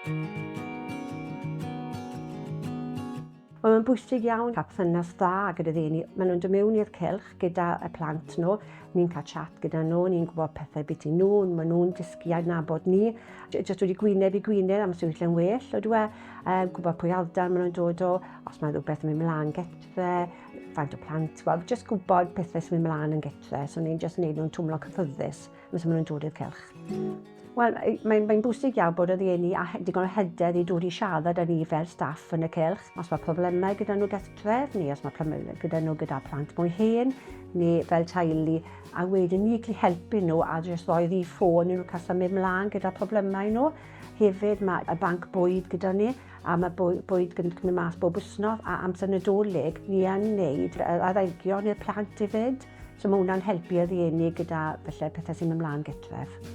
Wel, mae'n bwysig iawn cael perthynas dda gyda rhieni. Maen nhw'n dod mewn i'r cylch gyda y plant nhw, ni'n cael chat gyda nhw, ni'n gwybod pethau beth i nhw, maen nhw'n dysgu adnabod ni. Jyst wedi gwyneb i gwyneb am sefyllfa'n well, ydw e, gwybod pwy ardal maen nhw'n dod o, os mae rhywbeth yn mynd mlaen getre, faint o plant, wel, jyst gwybod pethau sy'n mynd mlaen yn getre, so ni'n jyst wneud nhw'n twmlo cyffyrddus amser maen nhw'n dod i'r cylch. Wel, mae'n mae bwysig iawn bod y rhieni a digon o hyder i dod i siarad â ni fel staff yn y cylch. Os mae problemau gyda nhw gartref, neu os mae problemau gyda nhw gyda plant mwy hen, neu fel teulu, a wedyn ni gallu helpu nhw a jyst rhoi rhif ffôn i nhw cael symud mlaen gyda problemau nhw. Hefyd mae y banc bwyd gyda ni, a mae bwyd yn mynd mas bob wythnos, a amser Nadolig ni yn neud yr addeigion i'r plant hefyd. So mae hwnna'n helpu y rhieni gyda felly pethau sy'n mynd mlaen gytref.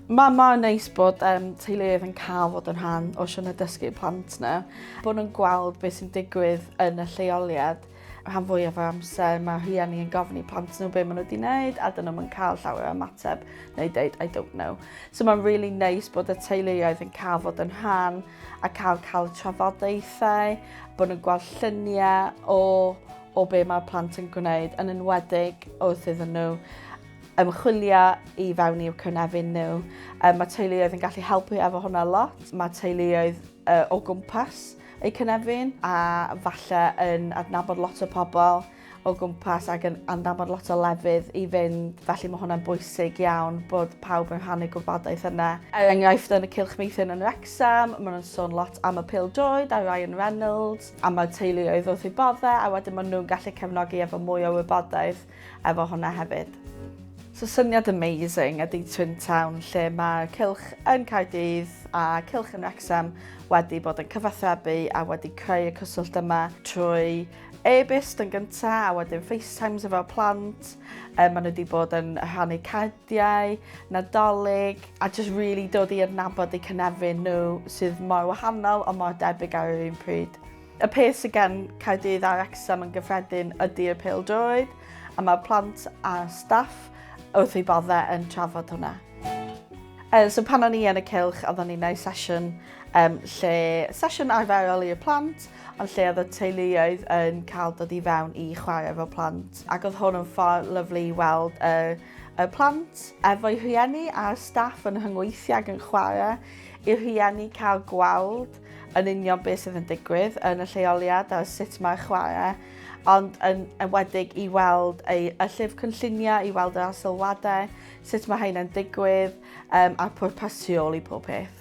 Mae mor neis bod um, teuluoedd yn cael fod yn rhan o siwrne dysgu plant nhw. Bod nhw'n gweld beth sy'n digwydd yn y lleoliad. Rhan fwyaf o'r amser mae rhieni yn gofyn i plant nhw beth maen nhw wedi wneud a dyn nhw'n cael llawer o ymateb neu deud I don't know. So mae'n really neis bod y teuluoedd yn cael fod yn rhan a cael cael trafodaethau, bod nhw'n gweld lluniau o, o be mae'r plant yn gwneud, yn enwedig wrth iddyn nhw ymchwilio i fewn i'w cynefin nhw. Um, mae teuluoedd yn gallu helpu efo hwnna lot. Mae teuluoedd uh, o gwmpas eu cynefin a falle yn adnabod lot o pobl o gwmpas ac yn adnabod lot o lefydd i fynd. Felly mae hwnna'n bwysig iawn bod pawb yn rhannu gwybodaeth yna. Er enghraifft yn y Cylch Meithrin yn Wrexham, maen nhw'n sôn lot am y pêl-droed a Ryan Reynolds, a mae teuluoedd wrth eu boddau a wedyn maen nhw'n gallu cefnogi efo mwy o wybodaeth efo hwnna hefyd. So syniad amazing ydy Twin Town lle mae Cylch yn Caerdydd a Cylch yn Wrexham wedi bod yn cyfathrebu a wedi creu y cyswllt yma trwy e-byst yn gyntaf a wedyn FaceTimes efo plant. Um, maen nhw wedi bod yn rhannu cardiau, Nadolig a just really dod i adnabod eu cynefin nhw sydd mor wahanol ond mor debyg ar yr un pryd. Y peth sydd gan Caerdydd a Wrecsam yn gyffredin ydy'r pêl-droed, a mae'r plant a staff wrth eu boddau yn trafod hwnna. Uh, so pan o'n i yn y cylch, oedden ni'n gwneud sesiwn um, lle, sesiwn arferol i'r plant, ond lle oedd y teuluoedd yn cael dod i fewn i chwarae efo plant. Ac oedd hwn yn ffordd lyflu i weld y, y plant efo'u rhieni a'r staff yn rhyngweithio ac yn chwarae, i'r rhieni cael gweld yn union beth sydd yn digwydd yn y lleoliad a sut mae'r chwarae, ond yn enwedig i weld ei, y llyfr cynlluniau, i weld yr arsylwadau, sut mae heina'n digwydd, um, a'r pwrpas tu ôl i pob peth.